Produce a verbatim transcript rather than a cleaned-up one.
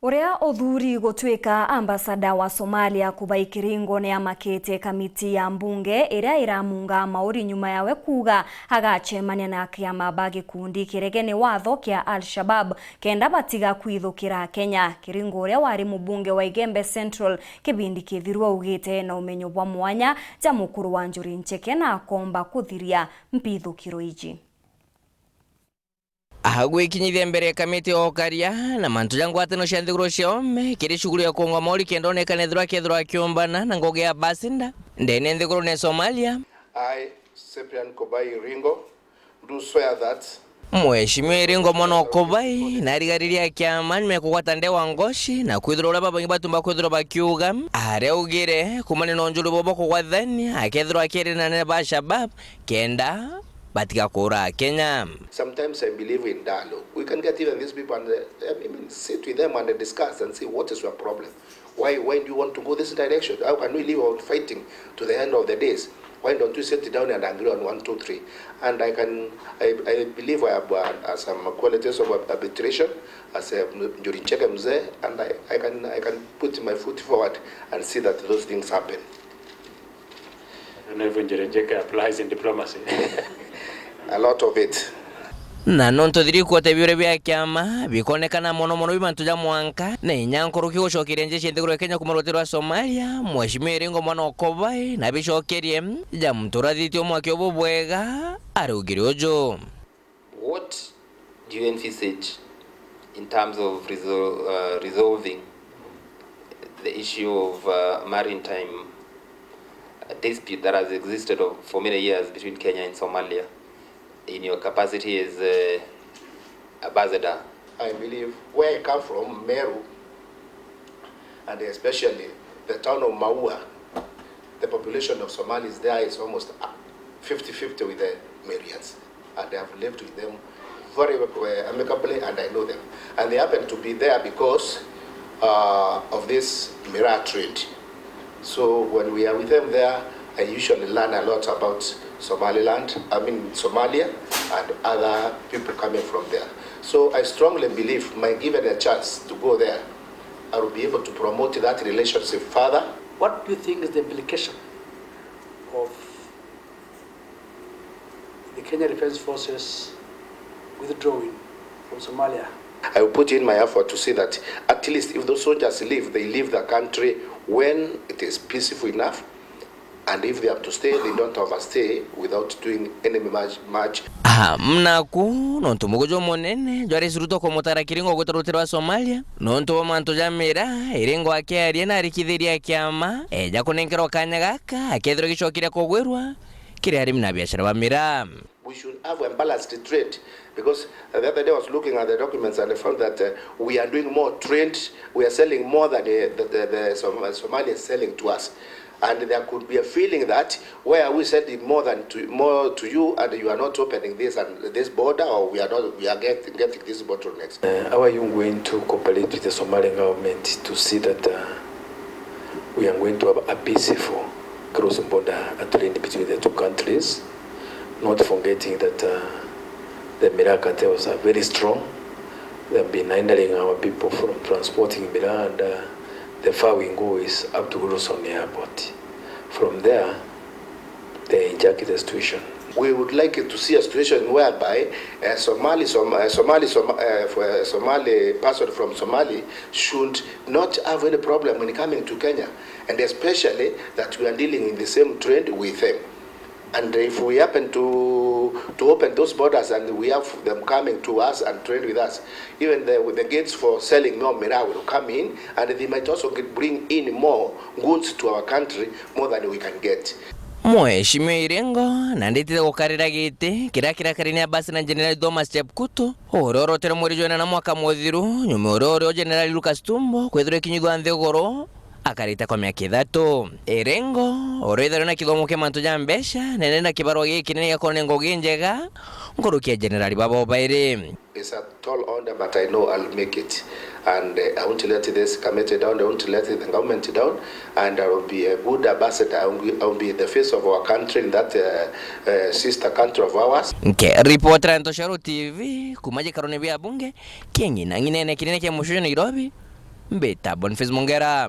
Uria uthuri gutuika ambasada wa Somalia Kubai Kiringo ni amakite kamiti ya mbunge iria iramunga mauri nyuma yawe kuuga agacemania na akiama ba gikundi kiregene watho kia Al-Shabab kenda batiga kwithukira Kenya. Kiringo uria wari mubunge wa Igembe Central kibindi kithiru augite na umenyo bwa mwanya ja mukuru wa Njuri Ncheke na akomba kuthiria mpithukiro iji. Agwikinyithia mbere ya kamiti ya ukaria na mantu ja ngwataniro cia nthiguru cia ome kiri shughuli ya kuungwa mauri kenda onekana ethirwa akethirwa akiumbana na ngugi ya Basinda ndene nthigurune ya Somalia. I, Cyprian Kobai Ringo, do swear that Mheshimiwa Iringo mwana o Kobai na arigariria kiama nimekugwata ndewa ngoci na kwithirwa uria babangi batumba kwithirwa bakiuga, aria augire kumania na unjuri bobo kugwathania akethirwa akiria na anene ba Shabab kenda batiga kuura Akenya. Sometimes I believe in dialogue. We can get even these people and, uh, I mean, sit with them and discuss and see what is your problem. Why, why do you want to go this direction? How can we live on fighting to the end of the days? Why don't we sit down and agree on one, two, three? And I can, I, I believe I have, uh, some qualities of arbitration as a Njuri Ncheke mzee, and I, I can, I can put my foot forward and see that those things happen. I don't know if Njuri Ncheke applies in diplomacy. A lot of it. Na nontu thiri kuota biuria bia kiama bikonekana mono mono bi mantu ja mwanka, na inya nkuruki gucokeria njeshi nthiguru ya Kenya kuma rutere rwa Somalia, Mheshimiwa Iringo mwana o Kobai na bicokerie ja muntu urathitie umwaki ubu bwega, araugire uju. What do you envisage in terms of resol-, uh, resolving the issue of, uh, maritime dispute that has existed of, for many years between Kenya and Somalia in your capacity as, uh, ambassador? I believe where I come from, Meru, and especially the town of Maua, the population of Somalis there is almost fifty fifty with the Marians. And I have lived with them very, uh, amicably, and I know them. And they happen to be there because, uh, of this miraa trade. So when we are with them there, I usually learn a lot about Somaliland, I mean Somalia, and other people coming from there. So I strongly believe, my given a chance to go there, I will be able to promote that relationship further. What do you think is the implication of the Kenya Defence Forces withdrawing from Somalia? I will put in my effort to see that at least if those soldiers leave, they leave the country when it is peaceful enough, and if they have to stay, they don't overstay without doing any much, much. Aha, mnaku, nontu mugujo munene jwari Ruto kumutara Kiringo gwita rutere rwa Somalia, nontu bwa mantu ja miraa, Iringo akiaria na arikithiria kiama, eja kunenkerwa kanya gaka, akethirwa gicokeria kugwirwa kiri arimi na biashara ba miraa. We should have a balanced trade because, uh, the other day I was looking at the documents and I found that, uh, we are doing more trade, we are selling more than, uh, the, the, the Som-, Somalia is selling to us. And there could be a feeling that, why are we sending more than to, more to you and you are not opening this and this border, or we are not, we are get-, getting these bottlenecks? Uh, how are you going to cooperate with the Somali government to see that, uh, we are going to have a peaceful cross-border trade between the two countries, not forgetting that, uh, the miraa cartels are very strong. They've been hindering our people from transporting miraa, and, uh, the far we go is up to Wilson Airport. From there, they hijack the situation. We would like to see a situation whereby a Somali, Som-, a Somali, Som-, uh, for a Somali person from Somali should not have any problem in coming to Kenya, and especially that we are dealing in the same trade with them. And if we happen to, to open those borders and we have them coming to us and trade with us, even the, the gates for selling more miraa will come in, and they might also get, bring in more goods to our country more than we can get. Mheshimiwa Iringo na nditite gukarira giti kiria kirakari ni ambassador General Thomas Chepkuto, uria urotere mweri jwa inana mwaka muthiru, nyuma uria urio General Lucas Tumbo kwithirwa ikinyithwa nthiguru akarite kwa miaka ithatu. Iringo, uria itharwe na kithomo kia mantu ja mbeca, nene na kibarua gikinene gia kwona ngugi njega nkuruki ya jenerali babo bairi. It's a tall order, but I know I'll make it. And, uh, I won't let this committee down, I won't let the government down, and I will be a good ambassador. I will be, I will be the face of our country in that, uh, uh, sister country of ours. Nke ripotera Ntoshero T V, kuma gikarone bia bunge, kia ng'ina ng'inene kinene kia mucii Nairobi, Mbita Boniface Mongera.